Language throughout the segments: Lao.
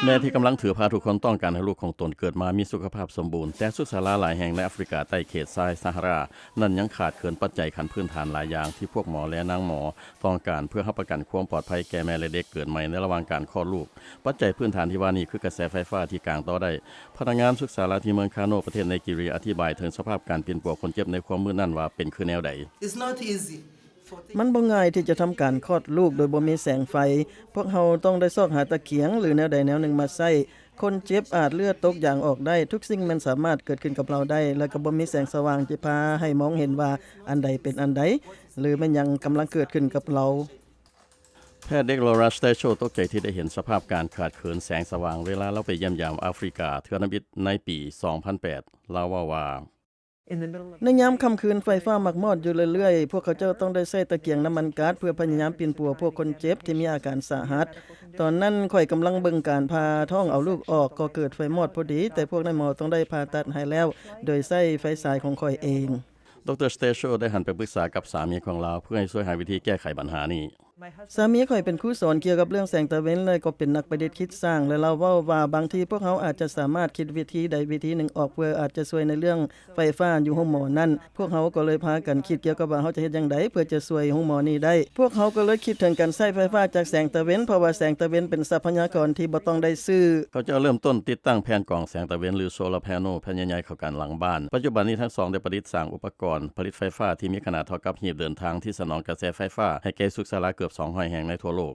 ແມ່ທີ່ກຳລັງຖືພາທຸກຄົນຕ້ອງການໃຫ້ລູກຂອງຕົນເກີດມາມີສຸຂະພາບສົມບູນ, ແຕ່ສຸກສາລາຫຼາຍແຫ່ງໃນອາຟຣິກາໃຕ້ເຂດຊາຍຊາຮາຣານັ້ນຍັງຂາດເຂີນປັດໄຈຂັ້ນພື້ນຖານຫຼາຍຢ່າງທີ່ພວກໝໍ ແລະ ນາງໝໍຕ້ອງການ ເພື່ອຮັບປະກັນຄວາມປອດໄພແກ່ແມ່ ແລະ ເດັກເກີດໃໝ່ໃນລະຫວ່າງການຄອດລູກ. ປັດໄຈພື້ນຖານທີ່ວ່ານີ້ຄືກະແສໄຟຟ້າທີ່ກາງຕໍ່ໄດ້. ພະນັກງານສຸກສາລາທີ່ເມືອງຄາໂນ ປະເທດໄນຈີເຣຍ ອະທິບາຍເຖິງສະພາບການປິ່ນປົວຄົນເຈັບໃນຄວາມມືດນັ້ນວ່າເປັນຄືແນວໃດ. It's not easy. ມັນບໍ່ງ່າຍທີ່ຈະທຳການຄອດລູກໂດຍບໍ່ມີແສງໄຟ. ພວກເຮົາຕ້ອງໄດ້ຊອກຫາຕະກຽງ ຫຼື ແນວໃດແນວໜຶ່ງມາໃຊ້. ຄົນເຈັບອາດເລືອດຕົກຢາງອອກໄດ້. ທຸກສິ່ງແມ່ນສາມາດເກີດຂຶ້ນກັບເຮົາໄດ້ ແລະ ກໍບໍ່ມີແສງສະຫວ່າງທີ່ພາໃຫ້ມອງເຫັນວ່າອັນໃດເປັນອັນໃດ ຫຼື ແມ່ນຫຍັງກຳລັງເກີດຂຶ້ນກັບເຮົາ. ແພດເດັກ Laura Stachel ຕົກໃຈທີ່ໄດ້ເຫັນສະພາບການຂາດເຂີນແສງສະຫວ່າງເວລາລາວໄປຢ້ຽມຢາມອາຟຣິກາເທື່ອທຳອິດໃນປີສອງພັນແປດ. ລາວເວົ້າວ່າ ໃນຍາມຄ່ຳຄືນໄຟຟ້າມັກມອດຢູ່ເລື້ອຍໆ, ພວກເຂົາເຈົ້າຕ້ອງໄດ້ໃຊ້ຕະກຽງນ້ຳມັນກາດເພື່ອພະຍາຍາມປິ່ນປົວພວກຄົນເຈັບທີ່ມີອາການສາຫັດ. ຕອນນັ້ນຂ້ອຍກຳລັງເບິ່ງການຜ່າທ້ອງເອົາລູກອອກ, ກໍເກີດໄຟມອດພໍດີ, ແຕ່ພວກນາຍໝໍຕ້ອງໄດ້ຜ່າຕັດໃຫ້ແລ້ວໂດຍໃຊ້ໄຟສາຍຂອງຂ້ອຍເອງ. ດຣ Stachel ໄດ້ຫັນໄປປຶກສາກັບສາມີຂອງລາວເພື່ອໃຫ້ຊ່ວຍຫາວິທີແກ້ໄຂບັນຫານີ້. ສາມີຂ້ອຍເປັນຄູສອນກ່ຽວກັບເລື່ອງແສງຕາເວັນ ແລະ ກໍເປັນນັກປະດິດຄິດສ້າງ ແລະ ລາວເວົ້າວ່າບາງທີພວກເຮົາອາດຈະສາມາດຄິດວິທີໃດວິທີໜຶ່ງອອກ ເພື່ອອາດຈະຊ່ວຍໃນເລື່ອງໄຟຟ້າຢູ່ໂຮງໝໍນັ້ນ. ພວກເຮົາກໍເລີຍພາກັນຄິດກ່ຽວກັບວ່າເຮົາຈະເຮັດຢ່າງໃດເພື່ອຈະຊ່ວຍໂຮງໝໍນີ້ໄດ້. ພວກເຮົາກໍເລີຍຄິດເຖິງການໃຊ້ໄຟຟ້າຈາກແສງຕາເວັນ, ເພາະວ່າແສງຕາເວັນເປັນຊັບພະຍາກອນທີ່ບໍ່ຕ້ອງໄດ້ຊື້. ເຂົາເຈົ້າເລີ່ມຕົ້ນຕິດຕັ້ງແຜ່ນກອງແສງຕາເວັນ ຫຼື solar panel ແຜ່ນໃຫຍ່ໆເຂົ້າກັນຫຼັງບ້ານ. ປັດຈຸບັນນີ້ທັງສອງໄດ້ປະດິດສ້າງອຸປະກອນຜະລິດໄຟຟ້າທີ່ມີຂະໜາດເທົ່າກັບຮີບເດີນທາງທີ່ສະໜອງກະແສໄຟຟ້າໃຫ້ແກ່ສຸກສາລາເກືອບສອງຮ້ອຍແຫ່ງໃນທົ່ວໂລກ.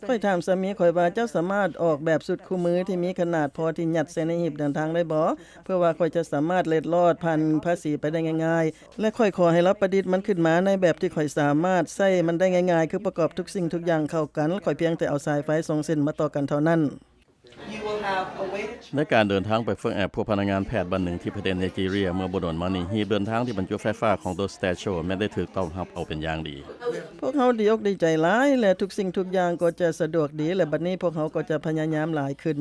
ຂ້ອຍຖາມສາມີຂ້ອຍວ່າ ເຈົ້າສາມາດອອກແບບຊຸດຄູ່ມືທີ່ມີຂະໜາດພໍທີ່ຍັດໃສ່ໃນຮີບເດີນທາງໄດ້ບໍ່? ເພື່ອວ່າຂ້ອຍຈະສາມາດເລັດລອດຜ່ານພາສີໄປໄດ້ງ່າຍໆ ແລະ ຂ້ອຍຂໍໃຫ້ລາວປະດິດມັນຂຶ້ນມາໃນແບບທີ່ຂ້ອຍສາມາດໃຊ້ມັນໄດ້ງ່າຍໆ ຄືປະກອບທຸກສິ່ງທຸກຢ່າງເຂົ້າກັນ. ຂ້ອຍພຽງແຕ່ເອົາສາຍໄຟສອງເສັ້ນມາຕໍ່ກັນເທົ່ານັ້ນ. ໃນການເດີນທາງໄປຝຶກແອບພວກພະນັກງານແພດບ້ານໜຶ່ງທີ່ປະເທດໄນຈີເຣຍເມື່ອບໍ່ດົນມານີ້, ຮີບເດີນທາງທີ່ບັນຈຸໄຟຟ້າຂອງ Doctor Stachel ແມ່ນໄດ້ຖືກຕ້ອນຮັບເອົາເປັນຢ່າງດີ. ພວກເຮົາດີອົກດີໃຈຫຼາຍ ແລະ ທຸກສິ່ງທຸກຢ່າງກໍຈະສະດວກດີ ແລະ ບັດນີ້ພວກເຮົາກໍຈະພະຍາຍາມຫຼາຍຂຶ້ນ.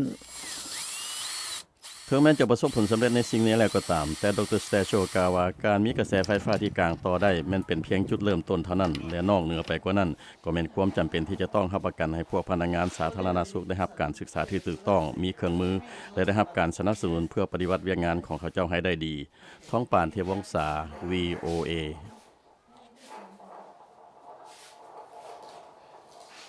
ເຖິງແມ່ນຈະປະສົບຜົນສຳເລັດໃນສິ່ງນີ້ແລ້ວກໍຕາມ, ແຕ່ Doctor Stachel ກ່າວວ່າ ການມີກະແສໄຟຟ້າທີ່ກາງຕໍ່ໄດ້ແມ່ນເປັນພຽງຈຸດເລີ່ມຕົ້ນເທົ່ານັ້ນ ແລະ ນອກເໜືອໄປກວ່ານັ້ນ, ກໍແມ່ນຄວາມຈຳເປັນທີ່ຈະຕ້ອງຮັບປະກັນໃຫ້ພວກພະນັກງານສາທາລະນະສຸກໄດ້ຮັບການສຶກສາທີ່ຖືກຕ້ອງ, ມີເຄື່ອງມື ແລະ ໄດ້ຮັບການສະໜັບສະໜູນເພື່ອປະຕິບັດວຽກງານຂອງເຂົາເຈົ້າໃຫ້ໄດ້ດີ. ທອງປານ ເທບວົງສາ ວີໂອເອ.